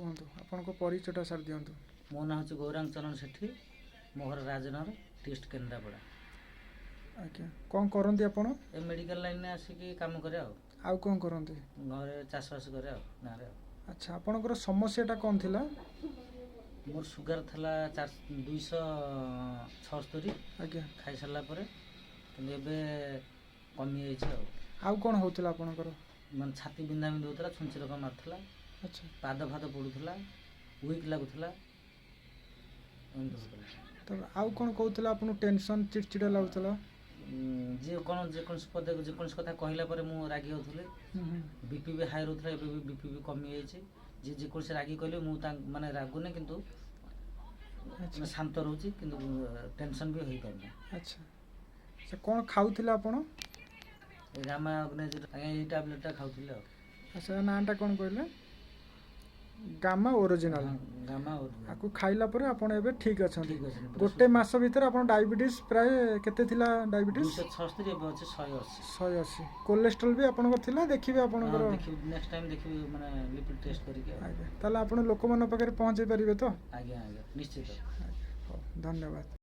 କୁହନ୍ତୁ, ଆପଣଙ୍କ ପରିଚୟଟା ସାର୍ ଦିଅନ୍ତୁ। ମୋ ନାଁ ହେଉଛି ଗୌରାଙ୍ଗ ଚରଣ ସେଠୀ। ମୋ ଘର ରାଜନଗର, ଡିଷ୍ଟ୍ରିକ୍ଟ କେନ୍ଦ୍ରାପଡ଼ା। ଆଜ୍ଞା, କ'ଣ କରନ୍ତି ଆପଣ? ଏ ମେଡ଼ିକାଲ ଲାଇନରେ ଆସିକି କାମ କରେ ଆଉ। ଆଉ କ'ଣ କରନ୍ତି? ଘରେ ଚାଷବାସ କରେ ଆଉ ଗାଁରେ ଆଉ। ଆଚ୍ଛା, ଆପଣଙ୍କର ସମସ୍ୟାଟା କ'ଣ ଥିଲା? ମୋର ସୁଗାର ଥିଲା 276। ଖାଇସାରିଲା ପରେ, କିନ୍ତୁ ଏବେ କମିଯାଇଛି ଆଉ। ଆଉ କ'ଣ ହେଉଥିଲା ଆପଣଙ୍କର? ମାନେ ଛାତି ବିନ୍ଧା ବିନ୍ଧି ହେଉଥିଲା, ଛୁଞ୍ଚି ରକମ ମାରୁଥିଲା। ପାଦ ଫାଦ ପୋଡ଼ୁଥିଲା, ୱିକ୍ ଲାଗୁଥିଲା, ଏମିତି ହେଉଥିଲା। ତାପରେ ଆଉ କ'ଣ କହୁଥିଲା ଆପଣଙ୍କୁ? ଟେନସନ୍, ଚିଡ଼ଚିଡ଼ା ଲାଗୁଥିଲା? ଯିଏ କ'ଣ ଯେକୌଣସି ପଦେ ଯେକୌଣସି କଥା କହିଲା ପରେ ମୁଁ ରାଗି ଯାଉଥିଲି। ହୁଁ ହୁଁ ବିପି ବି ହାଇ ରହୁଥିଲା, ଏବେ ବି ବିପି ବି କମିଯାଇଛି। ଯିଏ ଯେକୌଣସି ରାଗି କହିଲେ ମୁଁ ତାଙ୍କ ମାନେ ରାଗୁନି, କିନ୍ତୁ ମାନେ ଶାନ୍ତ ରହୁଛି, କିନ୍ତୁ ଟେନସନ୍ ବି ହେଇପାରୁନି। ଆଚ୍ଛା, ସେ କ'ଣ ଖାଉଥିଲେ ଆପଣ? ଏ ଗାମା ଅର୍ଗାନାଇଜର ଆଜ୍ଞା, ଏଇ ଟ୍ୟାବଲେଟ୍ଟା ଖାଉଥିଲି ଆଉ। ଆଚ୍ଛା, ନାଁଟା କ'ଣ କହିଲେ? Gamma original. ହଁ, ଗାମା ଓରିଜିନାଲ୍। ଆକୁ ଖାଇଲା ପରେ ଆପଣ ଏବେ ଠିକ୍ ଅଛନ୍ତି? ଠିକ୍ ଅଛି ପୁରା। ଗୋଟେ ମାସ ଭିତରେ ଆପଣ ଡାଇବେଟିସ୍ ପ୍ରାୟ କେତେ ଥିଲା ଡାଇବେଟିସ୍? 276, ଏବେ ଅଛି 180। 180। କୋଲେଷ୍ଟ୍ରଲ୍ ବି ଆପଣଙ୍କର ଥିଲା, ଦେଖିବେ ଆପଣଙ୍କର। ହଁ, ଦେଖିବି, ନେକ୍ସଟ ଟାଇମ୍ ଦେଖିବି, ମାନେ ଲିପିଡ଼ ଟେଷ୍ଟ କରିକି ଆଉ। ଆଜ୍ଞା, ତାହେଲେ ଆପଣ ଲୋକମାନଙ୍କ ପାଖରେ ପହଞ୍ଚେଇ ପାରିବେ ତ? ଆଜ୍ଞା, ନିଶ୍ଚିତ। ଆଜ୍ଞା, ହଉ, ଧନ୍ୟବାଦ।